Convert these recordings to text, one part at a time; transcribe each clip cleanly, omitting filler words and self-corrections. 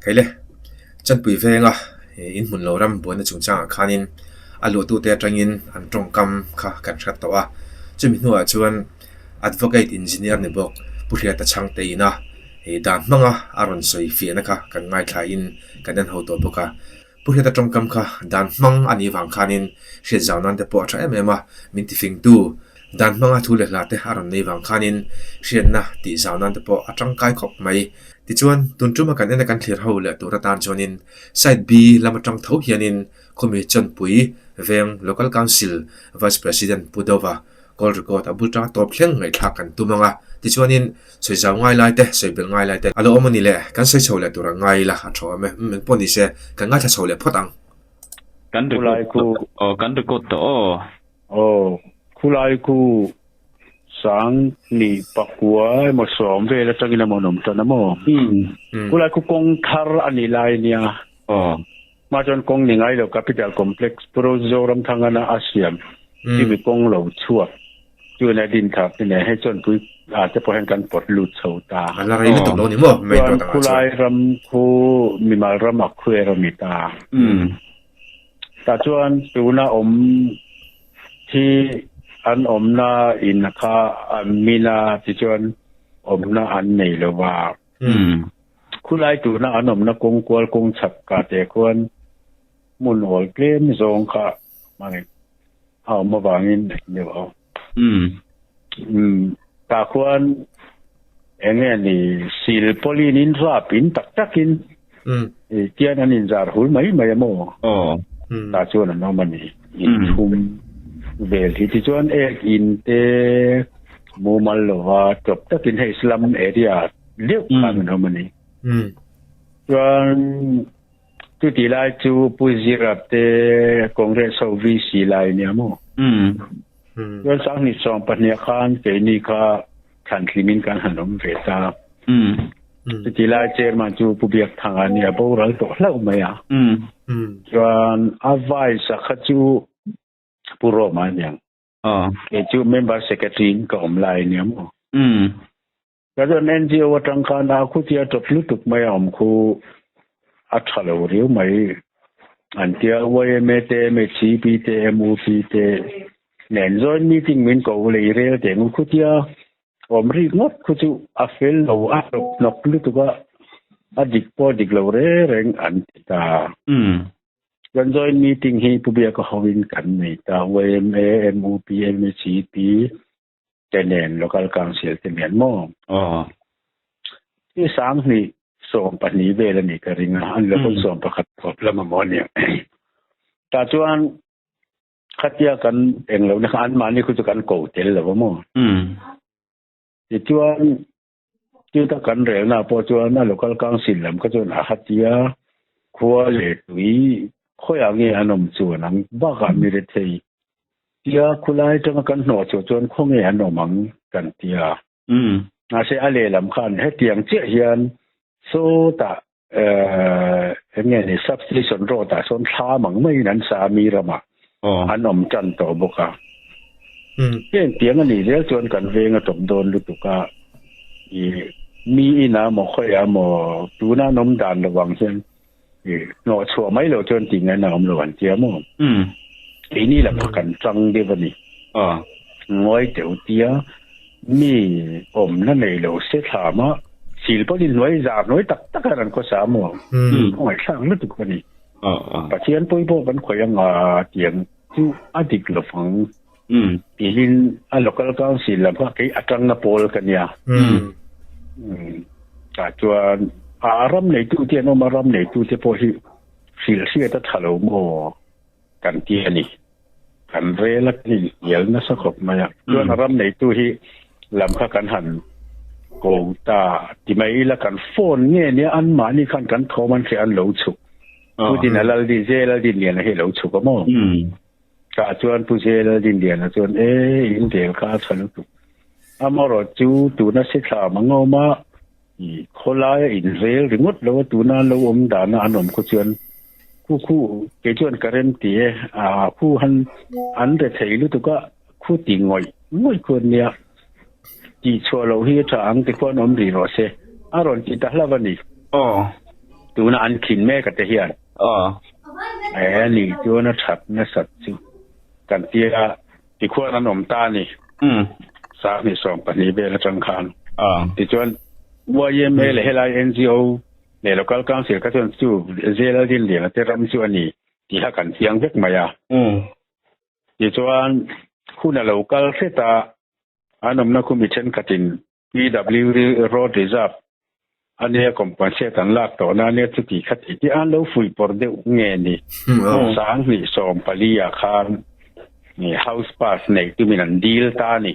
Kei le, Chanpui venga in hmun lo ram buaina chungchangah khanin a luahtute atangin an tawngkam kha kan hrat tawh a. Chumi hnuah chuan Advocate Engineer ni bawk Pu Hriata Chhangte ina dan hmanga a rawn sawi fiahna kha kan ngaithlain kan en ho tawh bawk a. Pu Hriata tawngkam kha dan hmang a nih vang khanin hriat zau nan te pawh a tha em em a, min tifingtu dan hmanga thu leh hla te a rawn nei vang khanin hriatna tih zau nan te pawh a tangkai khawp mai. Tichuan, tun tuma kan ena kan thlir ho leh tur atan chuanin Side B lam atang tho hianin khawmi Chawnpui Veng Local Council Vice President Pu Dova Call record a bul tanga tawp thleng ngaihthlak kan tum ang a, tichuanin sawi zau ngai lai te, sawi belh ngai lai te a lo awm a ni le, kan sawi chho leh tur ang ngai ila a tha awm e, umm engpawh ni se kan ngaithla chho leh phawt ang. Kan Khulai record khu aw kan record tawh aw. Aw khulai khu sang ni pakua emaw sawm vel atangin emaw an awm tan a maw? Khulai khu kawng thar a nih lai nia. Aw. Hma chuan kawng ni ngai lo Capital Complex Pu Zoramthangana a siam chumi kawng lo chhuak chuan a din thak te nen hei chuan pui ah te pawh hian kan pawt lut chho ta. A la rei lutuk lo ni maw main Chuan road angah chuan. khulai ram khu mimal ram a khuer a ni ta. Tah chuan tuna awm hi an awmna in kha an min a tichuan awmna an nei lo va. Khulai tuna an awmna kawng kual kawng chhak kah te khuan hmun awl tlem zawng kha hmang a awm avangin deuh a. Tah khuan eng nge ni sil pawlin in rap in tak takin tian an inzar hul mai mai a maw? Tah chuan an awm a ni. Inthum vel hi tichuan ek in te mumal lova tawp takin hei slum area deuh khan an awm a ni. Chuan chuti lai chu Pu Zira te Congress ho VC lai nia maw? Chuan Sanghnih sawm pahnih khan keini kha thlanthlimin kan han awm ve ta. Chuti lai chairman chu Pu Biakthanga nia boral tawh hlauh mai a. Chuan a vice a kha chu Pu Roma aniang. Kei chu member secretary in ka awm lai ania maw? Ka chuan NGO atang khan a khutia tawp lutuk mai a awm khu a tha lo riau mai an tia YMA te MHCP te MUP te nen joint meeting min ko lei rel teng u khutia awm rik ngawt khu chu a fel lo a tawp hnawk lutuk a a dik pawh dik lo re reng an ti ta. Kan joint meeting hi Pu Biaka hovin kan nei ta YMA MUP MHCP te nen local council te nen maw? Aw. Hi 20 14 vel ani ka ring a, an level 11 thawp lam a maw ania. Tah chuan khatia kan englo na kha anmahni khu chu kan ko tel lo a maw? Tichuan chuta kan relna pawh chuan a local council lam kha chuan a hatia khua leh tui khawiah nge an awm chuan ang bakah mi rethei tia khulai atanga kan hnawh chhuah chuan khawnge an awm ang kan tia. Mahse a lehlam khan hetiang chiah hian sawtah eng nge ni substation road ah sawn thlam ang maiin an sa a mi ramah an awm tan tawh bawk a. Heng tiang a nih zel chuan kan veng a tawp dawn lutuk a i mi inah maw khawiah maw tuna an awm dan lo ang hian i hnawh chhuah mai loh chuan tih ngaihna a awm lo an tia maw. Keini lam kha kan chang deuh a ni. Ngawi teuh tia Mi awmna nei lo se thlam a, sil pawhin hnuai zar hnuai tak tak a rawn khawsa maw? Khawngaih thlak lutuk a ni. Pathian pawi pawh kan khawih anga tiang chu a dik lo fang. Tiin a local council lam kha kei atangna pawl ka nia. Tah chuan a ram neitu te an awm a, ram neitu te pawh hi hrilh hriat a tha lo maw kan ti a ni. Kan rel a kan inhnial nasa khawp mai a. Chuan a ram neitu hi lam kha kan han ko ta ti mai ila kan phone nge nia anmahni khan kan thawm an hria an lo chhuk. Pu Dina Laldi J Laldinliana hi lo chhuk a maw? Tah chuan Pu J Laldinliana chuan e in rel kha a tha lutuk. Amaherawh chu tuna si thla mang a awm a, khawlaia in rel ringawt lo a tuna lo awm dana an awm khu chuan Khu khu kei chuan ka rem ti e, a khu han an re thei lutuk a, khu ti ngawih ngawih khu an nia. Tih chhuah loh hi a tha ang ti khuan awm rih rawh se, a rawn ti ta hlauh a ni. Aw. Tuna an khin mek a te hian. Aw. E ni chuan a that nasat chu kan tia tikhuan an awm ta a ni. Sanghnih 12 vel atang khan. Tichuan YMA leh helai NGO leh Local Council kha chuan chu Zela Dinliana te ram chu a ni tih kha kan chiang vek mai a. Tichuan hun a lo kal hret a, an awmna khu mi thenkhatin PWD Road Reserve a nia compensate an lak tawhna a nia chuti kha tih tih an lo fuih pawr deuh nge ni. 2014 ah khan house pass neih tumin an dil ta a ni.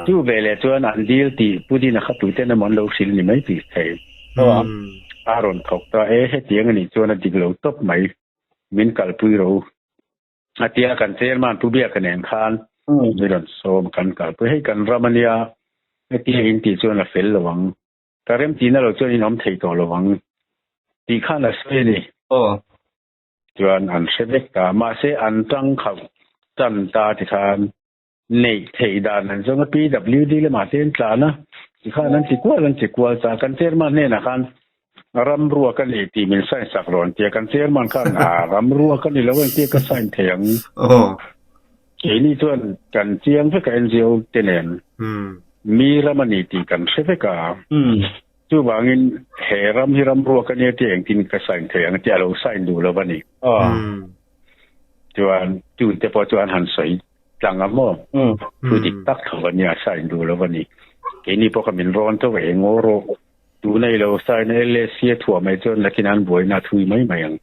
Chu veleh chuan an dil tih Pu Dina kha tuten emaw an lo hrilh ni mai tih thei. A rawn thawk ta e, hetiang a nih chuan a dik lo tawp mai. Min kalpui ro. A tia kan chairman Pu Biaka nen khan mi rawn sawm kan kalpui. Hei kan ram a nia, hetia in tih chuan a fel lo ang. Ka remtihna lo chuan in awm thei tawh lo ang tih khan a sawi a ni. Chuan an hre vek ta. Mahse an tang khauh tan ta ti khan neih theih dan an zawng a, PWD lamah te an tlan a, tikhan an ti kual an ti kual ta. Kan chairman hnenah khan ram ruak a ni tih min sign sak rawn tia, kan chairman khan a ram ruak a ni lo engtia ka sign thei ang. Keini chuan kan chiang vek a NGO te nen mi ram a ni tih kan hre vek a, chuvangin he ram hi ram ruak a nia tia engtin ka sign thei ang tia a lo sign duh lo a ni. Chuan tute pawh chu an han sawi Tlang a maw? Thu dik tak tho a nia, sign duh lo a ni. Keini pawh kha min rawn tho eng aw rawh. Tuna i lo sign a LSC a thuah mai chuan nakin an buaina a thui mai mai ang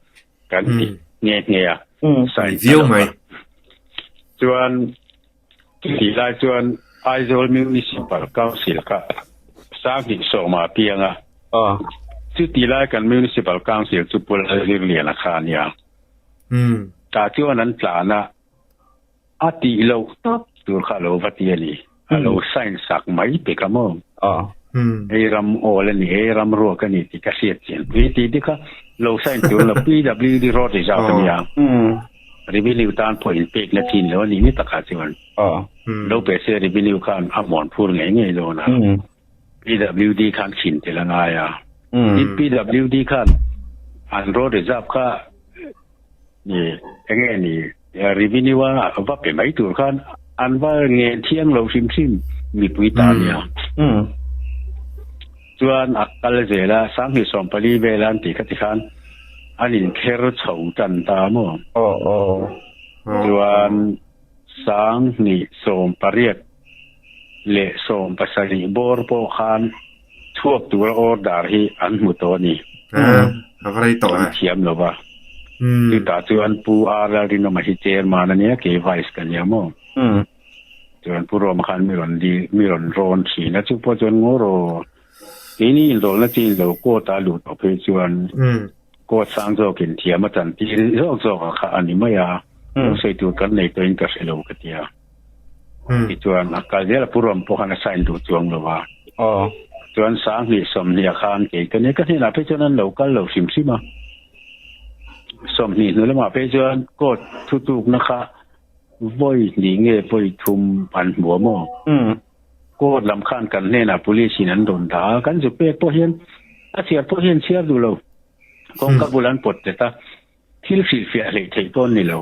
kan ti nghe nghe a. Sign viau mai. Chuan chutih lai chuan Aizawl Municipal Council kha 2010 ah a piang a. Chutih lai kan Municipal Council chu Pu Lalzirliana kha a nia. Tah chuan an tlan a. A tih loh tawp tur kha a lo va ti a ni. A lo sign sak mai pek a maw? Hei ram awl a ni, hei ram ruak a ni tih ka hriat chian pui tih te kha lo sign tur lo PWD road reserve a nia. Revenue tan pawh inpekna chin lo a nih ni takah chuan lo pe se revenue khan a hmuan phur ngei ngei dawn a. PWD khan khin tel a ngai a. Tin PWD khan an road reserve kha Ni, enge ni, revenue a va pe mai tur khan an va ngen thiang lo hrim hrim mipui ta nia. Chuan a kal zel a, 2014 vel an tih kha ti khan an inkher chho tan ta maw? Chuan 2018 leh 17 bawr pawh khan chhuak tura order hi an hmu tawh a ni. A va rei tawh e. An thiam lo va. Chutah chuan Pu R Lalrinawma hi chairman a nia, kei vice ka nia maw. Chuan Pu Roma khan mi rawn di, mi rawn rawn thin a, chu pawh chuan ngaw rawh. Keini inrawlhna chi in lo court a luh tawh phei chuan court sang zawkin thiam a chantir zawk zawk a kha a ni mai a, lo sawi tur kan nei tawhin ka hre lo ka ti a. Tichuan a kal zel a Pu Rom pawh khan a sign duh chuang lo a. Chuan 2020 ah khan kei ka nia ka hnenah phei chuan an lo kal lo hrim hrim a. 20 hnu lamah phei chuan court thutukna kha vawi hnih nge vawi thum an hmu a maw? Court lam khan kan hnenah police in an rawn dah a, kan zu pek pawh hian a chhiar pawh hian chhiar duh lo. Kawngka bul an pawt tet a, thil hrilhfiah hleih theih pawh an ni lo.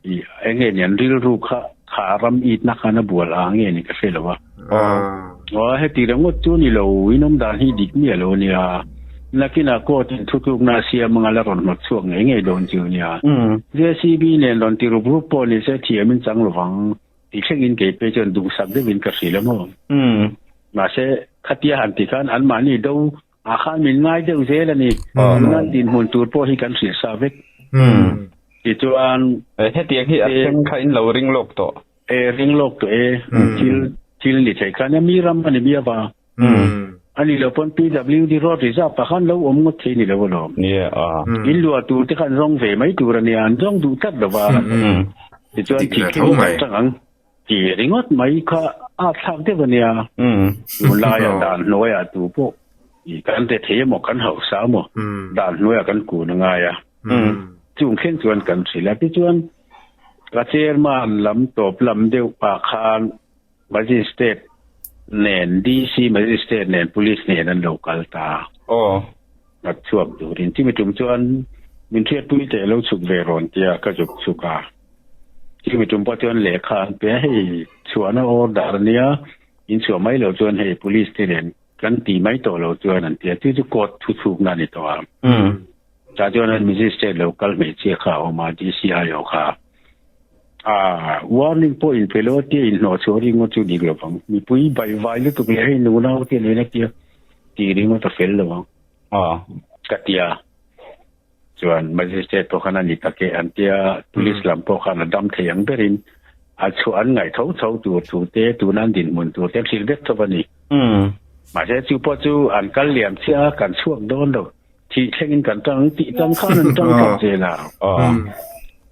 I eng nge ni an rilru kha kha ram itna khan a bual ang nge ni ka hre lo a. Aw heti ringawt chu ni lo in awm dan hi dik miah lo nia. Nakinah court in thutlukna a siam anga la rawn hnawt chhuak ngei ngei dawn chu nia. JCB nen rawn ti rup rup pawh ni se thiam in chang lovang ti thleng in kei phei chuan duhsak deuh in ka hrilh a maw. Mahse khatia han ti khan anmahni do ah khan min ngai deuh zel a ni. Tuna dinhmun tur pawh hi kan hrilh sa vek. Tichuan Hetiang hi a thleng kha in lo ring lawk tawh. E ring lawk tawh e. Thil thil ni thei khan a mi ram a ni miau a. A ni lo pawn PWD road reserve ah khan lo awm ngawt thei ni lo alawm. In luah tur te khan zawng ve mai tur a nia, an zawng duh tlat lo va. Tichuan thih thleng tak tak ang. Ti ringawt mai kha a thlak deuh a nia. Tunlaia dan hnuaiah tu pawh kan pe thei emaw kan hausa emaw dan hnuaiah kan kun a ngai a. Chung thleng chuan kan hrilh a. Tichuan ka chairman lam tawp lam deuh ah khan magistrate nen DC magistrate nen police nen an lo kal ta. Hnat chhuak turin chumi tum chuan min hriatpui teh lo chhuk ve rawn tia ka zuk chhuk a. Chumi tum pawh chuan lehkha an pe a, hei chhuahna order ania, in chhuah mai loh chuan hei police te nen kan ti mai tawh lo chuan an ti a, chu chu court thu chhukna a ni tawh a. Tah chuan an magistrate lo kal hmeichhia kha a awm a, DCIO kha. A warning pawh in pe lo a tia inhnawh chhuah ringawt chu dik lo vang. Mipui baihvai lutuk leh hei nunau te nen a tia tih ringawt a fel lo ang. Ka tia chuan magistrate pawh khan a ni tak e an tia police lam pawh khan a dam thei ang berin a chhuah an ngaih tho tho tur thu te tuna an dinhmun tur te an hrilh vek tho a ni. Mahse chu pawh chu an kal liam chiah a kan chhuak dawn lo. Thih thlengin kan tang tih tang khan an tang tlat zel a.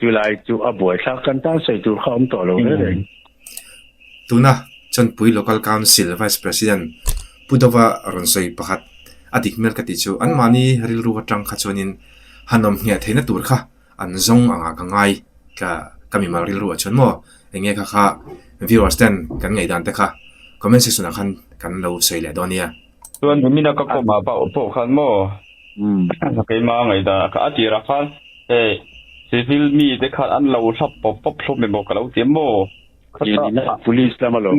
Chulai chu a buaithlak kan tan sawi tur kha awm tawh lo reng reng. Tuna Chawnpui Local Council Vice President Pu Dova rawn sawi pakhat a dik hmel ka tih chu anmahni rilru atang kha chuanin han awm ngheh theihna tur kha an zawng angah ka ngai ka ka mimal rilru ah chuan maw eng nge kha kha viewers ten kan ngaihdan te kha comment section ah khan kan lo sawi leh dawn nia. Chuan Lumina ka kawm ah pawh pawh khan maw keimah ngaihdan ah kha a tirah khan hei civil mi te khan an lo hlap pawp pawp hlawm emaw ka lo ti a maw Police lam a lo.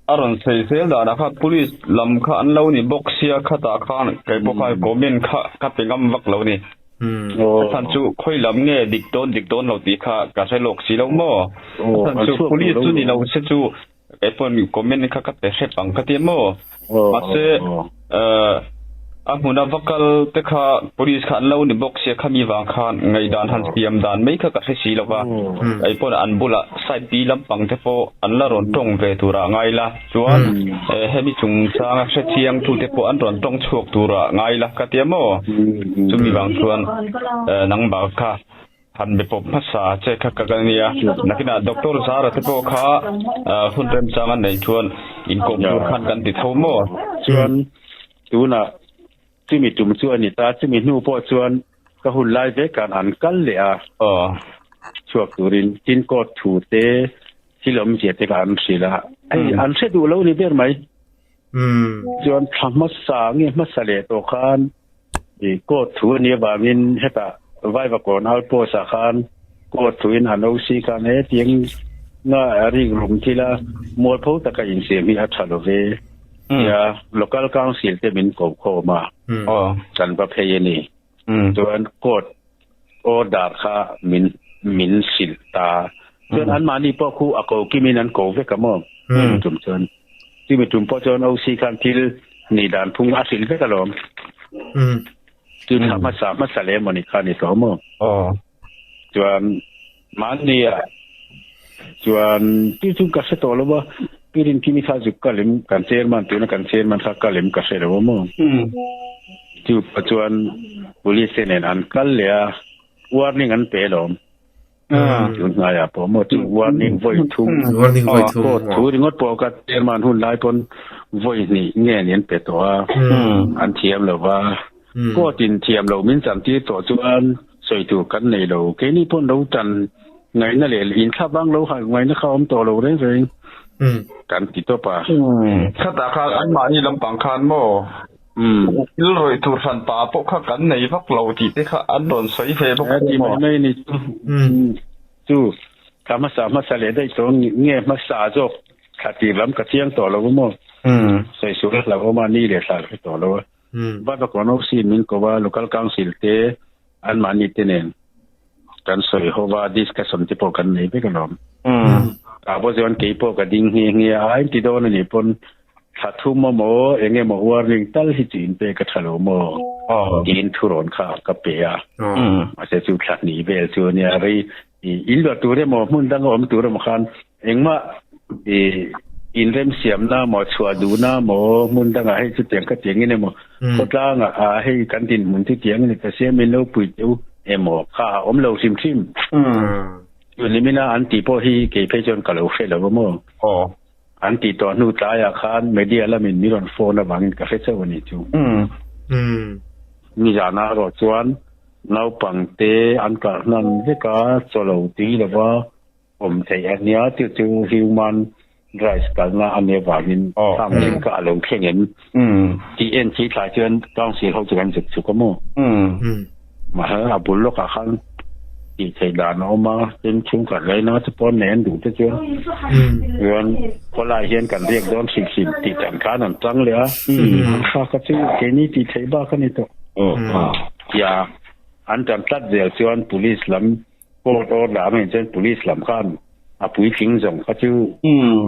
A rawn sawi zel danah khan police lam kha an lo ni bawk sia khatah khan kei pawh khan comment kha ka pe ngam vak lo ni. A chhan chu khawi lam nge dik dawn dik dawn lo tih kha ka hre lawk si lo maw. A chhan chu police chu ni lo se chu kei pawh comment kha ka pe hrep ang ka ti maw. Mahse a hmuna va kal te kha police kha an lo ni bawk sia khami vang khan ngaihdan han siam dan mai kha ka hre si lo va. Kei pawh an bulah side B lampang te pawh an la rawn tawng ve turah ngai la. Chuan hemi chungchanga hre chiang tu te pawh an rawn tawng chhuak turah ngai la ka ti a maw? Chumi vang chuan nangmah kha han be pawp hmasa che kha ka kal nia. Nakinah Doctor Zara te pawh kha hun remchang an neih chuan inkawm tur khan kan ti tho maw? Chuan tunah chumi tum chu a ni ta, chumi hnu pawh chuan ka hun lai vekah an kal leh a. Chhuak turin tin court thu te thil awmzia te kha an hrilh a, hei an hre duh lo ni ber mai. Chuan thla hmasa nge hmasa leh tawh khan i court thu a nih avangin hetah Vaivakawn outpost ah khan court thu in an OC khan he tiang nga rik rum thil a mualpho taka insiam hi a tha lo ve tia local council te min ko khawm a, kan va phei a ni. Chuan court order kha min min hrilh ta. Chuan anmahni pawh khu a ko kimin an ko vek a maw? Tum chuan chumi tum pawh chuan OC khan thil nih dan phung a hrilh vek alawm. Chu thla hmasa hmasa leh emaw ni kha ni tawh maw? Chuan mahnia chuan chu chu ka hre tawh lo va, Pi Rinkimi kha zuk ka lem kan chairman tuna kan chairman kha ka lem ka hre lo a maw? Chu pawh chuan police te nen an kal leh a, warning an pe alawm. Tun hnaiah pawh maw chu warning vawi thum warning vawi thum court thu ringawt pawh ka chairman hun lai pawn vawi hnih nge ni an pe tawh a, an thiam lo va. Court in thiam lo min chan tir tawh chuan sawi tur kan nei lo. Keini pawn lo tan ngaihna leh inthlap vang lo ngaihna kha awm tawh lo reng reng kan ti tawp a. Khatah khan anmahni lampang khan maw thil rawih tur hran pa pawh kha kan nei vak lo tih te kha an rawn sawi ve bawk a ni maw? Mai mai ni chu. Chu thla hmasa hmasa leh daih tawh nge hmasa zawk thla tir lam ka chiang tawh lo maw? Sawi sual a hlauhawm a ni leh thla hre tawh lo a. Vavakawn OC min ko a, Local Council te anmahni te nen kan sawi ho va, discussion te pawh kan nei vek alawm. Tah pawh chuan kei pawh ka ding nghe nghe a, a inti dawn a nih pawn thla thum emaw eng emaw warning tal hi chu inpek a tha lo maw tiin thurawn kha ka pe a. Mahse chu thla hnih vel chu a nia, rei in luah tur emaw hmun danga awm tur emaw khan Engmah i inremsiamna maw, chhuah duhna maw, hmun dangah hei chutiang ka tiang in emaw, khawtlangah ah hei kan dinhmun chu tiang in ka siam in lo pui teu emaw kha a awm lo hrim hrim. Chu nimina an tih pawh hi kei phei chuan ka lo hre lo a maw. An tih tawh hnu tlaiah khan media lamin min rawn phone avangin ka hre chauh a nih chu. Nizana erawh chuan naupangte an kalh hnan vek a, chaw lo tui lova, Awm theih a nia, chu chu human Rice kalna a nih avangin khang thil kha a lo thleng em tih en thli thlai chuan council ho chu kan zuk chuk a maw? Mahse a bul lawkah khan tih theih dan a awm a, tin chhungkhat laina te pawh an nei an duh te chuan chuan khawlai hian kan riak dawn hrim hrim tih dan khan an tang leh a, kha kha chu keini tih theih bak a ni tawh. Tia an tan tlat zel chuan police lam Court order ang in chuan police lam khan a puitling zawng kha chu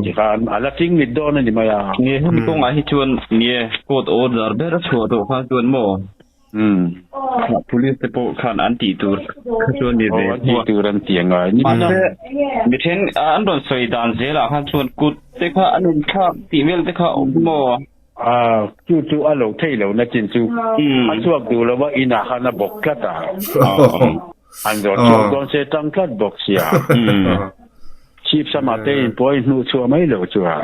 tikhan a la tling mit dawn a ni mai a. Nge hemi kawngah hi chuan nge court order ber a chhuah tawh khan chuan maw police te pawh khan an tih tur kha chuan ni ve an tih tur an ti angai ni mahse mi then an rawn sawi dan zelah khan chuan kut te kha an inthlak tih vel te kha awm maw. A, chu chu a lo thei lo na chin chu a chhuak duh lo va, inah khan a bawk tlat a. An rawn chhuak dawn se tang tlat bawk sia. Chhip samah te in pawh a inhnuh chhuah mai lo chu a.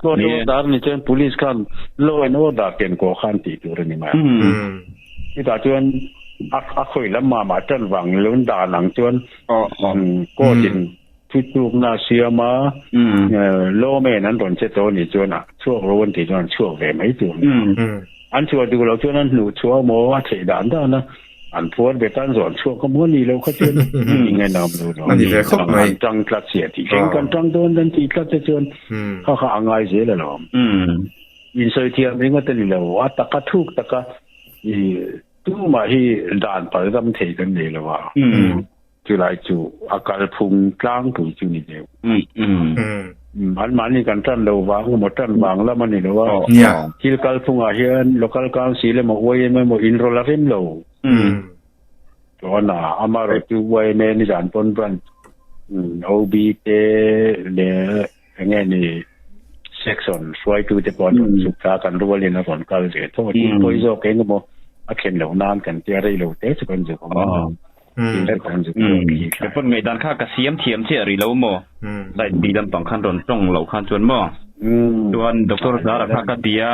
Court order ni chuan police khan law and order ken kawh khan tih tur a ni mai. Chutah chuan a khawi lam mah mah tan vang lo dan ang chuan court in Thutlukna a siam a, lawmen an rawn che tawh anih chuan a chhuak ro an tih chuan an chhuak ve mai tur a ni. An chhuah duh loh chuan an hnuh chhuah maw a theih dan dan a, an phuar bet a an zawn chhuak a maw a nih loh kha chuan eng nge nam lo lo. A ni ve khawp mai. An tang tlat sia tih thleng kan tang dawn an tih tlat te chuan kha kha a ngai zel alawm. Insawi thiam ringawt a ni lo, a taka thuk taka tumah hi dan palzam thei kan nei lo a. Chulai chu a kalphung tlangpui chu ni deuh. Anmahni kan tan lo vang emaw tan vang lam a ni lo a. Thil kalphungah hian Local Council emaw YMA emaw inrawlh a rem lo. Chuan a amaherawhchu YMA nizan pawn branch OB te leh enge ni section hruaitu te pawh an rawn chhuk ta kan rualin a rawn kal ve tho a. Thil pawi zawk eng emaw a thlen loh nan kan tia rei lo te chu kan zuk awm a. Ka pawn ngaihdan kha ka siam thiam chiah rih lo maw? Side B lampang khan rawn tawng loh khan chuan maw? Chuan Doctor Zara kha ka ti a,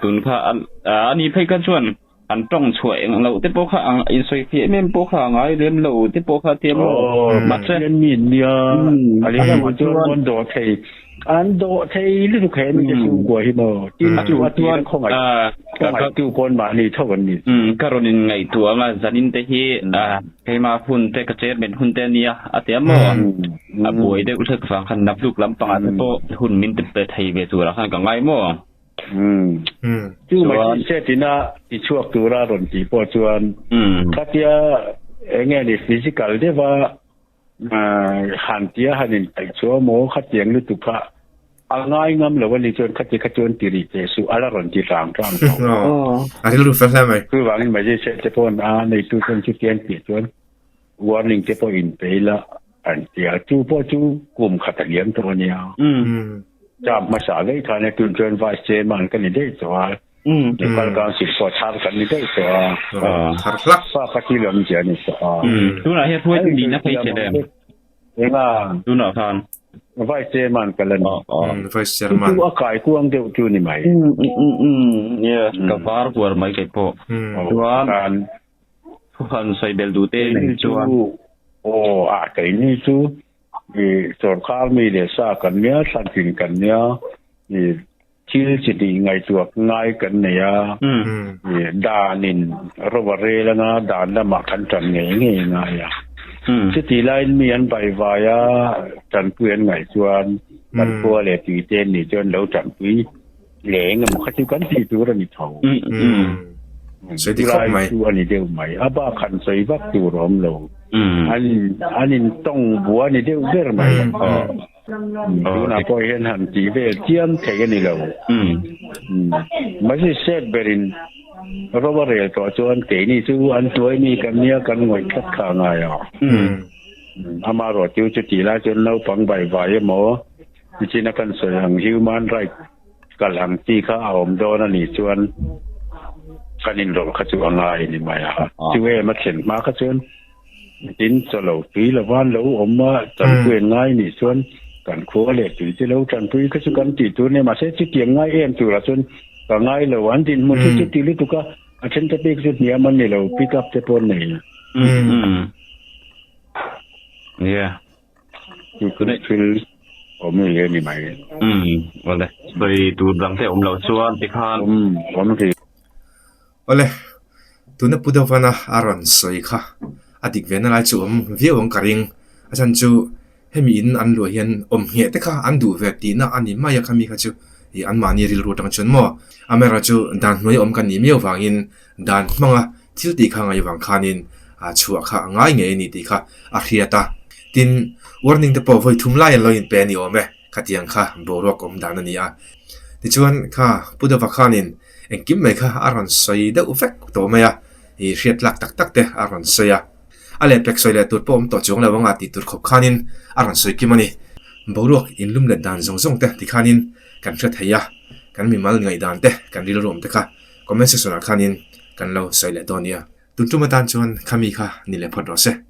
tun kha a ni phei kha chuan an tawng chhuah eng loh te pawh kha insawi fiah em em pawh kha a ngai lem lo te pawh kha a ti a maw? Mahse, a lehlamah chuan dawh thei An dawh thei lutuk he mite chhungkua hi maw? Tin chu a tir khawngaih khawngaih tu pawn mahni tho an ni. Ka rawn in ngaihtuah anga zanin te hi keimah hun te ka chairman hun te ania a ti a maw? A buai deuh hlek vang khan nakluk lampangah te pawh hun min ti pe thei ve turah khan ka ngai maw? Chu mai set ina ti chhuak tura rawn tih pawh chuan khatia enge ni physical deuha Han tia han inpaih chu a maw khatiang lutuk kha a ngai ngam lo a ni chuan khati kha chuan ti rih teh suh a la rawn ti tlang tlang tawh. A rilru fel hle mai. Chuvangin magistrate te paw'n a neitu chuan chutiang tih chuan warning te pawh inpe ila an ti a, chu pawh chu kum khat a liam tawh a nia. Term hmasa daih khan e tun chuan vice chairman ka ni daih tawh a. Local Council pawh thar kan ni daih tawh a. Thar hlak. Pa ka ti lo awmzia a ni tawh a. Tunah hian hruaitu nihna phei che em? Enga? Tunah khan. Vice Chairman ka la ni. Vice Chairman. Chu a kai kuang deuh chu ni mai. Yeah, ka var huar mai kei pawh. Chuan thuhan sawi bel duh te nei chuan. Aw, a keini chu sorkar mi leh sa kan nia, thlantin kan nia, Thil chi hnih ngaihtuah ngai kan nei a, danin ro a rel anga dan lamah kan tan ngei ngei ngai a. Chutih laiin mi an baihvai a, tanpui an ngaih chuan kan khua leh tui te an nih chuan lo tanpui leh eng emaw kha chu kan tih tur a ni tho. Chulai chu a ni deuh mai. A bak han sawi vak tur a awm lo. An intawng bua a ni deuh ber mai. Tunah pawh hian han tih vel chiam thei a ni lo. Magistrate berin ro a rel tawh chuan keini chu an hnuai mi kan nia kan ngawih tlat kha a ngai a. Amaherawh chu chutih lai chuan naupang baihvai emaw nichina kan sawi ang human right kal ang chi kha a awm dawn a nih chuan kan inrawlh kha chu a ngai a ni mai a. Chu em a thlen hma kha chuan Tin, chaw lo tui lova an lo awm a, tanpui an ngai nih chuan kan khua leh tui te lo tanpui kha chu kan tih tur nia, mahse chutiang ngai em turah chuan ka ngai lo, an dinhmun chu chuti lutuk a, a then te pek chu hniam an ni lo, pick up te pawh an nei. Yeah. Chu thil. Awm rih a ni mai. Umm awle sawi tur dang te awm loh chuan tikhan. Umm awm rih. Awle tuna Pu Dovana a rawn sawi kha a dik ve na lai chu awm viau ang ka ring. A chhan chu hemi in an luah hian awm ngheh te kha an duh ve tihna a ni mai a khami kha chu ih anmahni rilru atang chuan maw amaherawhchu dan hnuai awm kan nih miau vangin dan hmanga thil tih kha ngaih vang khanin a chhuah kha a ngai ngei a ni tih kha a hriat a. Tin, warning te pawh vawi thum lai an lo inpe a ni awm e, khatiang kha boruak awm dan a ni a. Tichuan kha Pu Dova khanin engkim mai kha a rawn sawi deuh vek tawh mai a, ih hriat tlak tak tak te a rawn sawi a. A lehpek sawi leh tur pawh awm tawh chuang lo anga tih tur khawp khanin a rawn sawi kim a ni. Boruak inlum let dan zawng zawng te tikhanin kan hre thei a, kan mimal ngaihdan te kan rilru awm te kha Comment section ah khanin kan lo sawi leh dawn nia. Tun tum atan chuan khami kha ni leh phawt rawh se.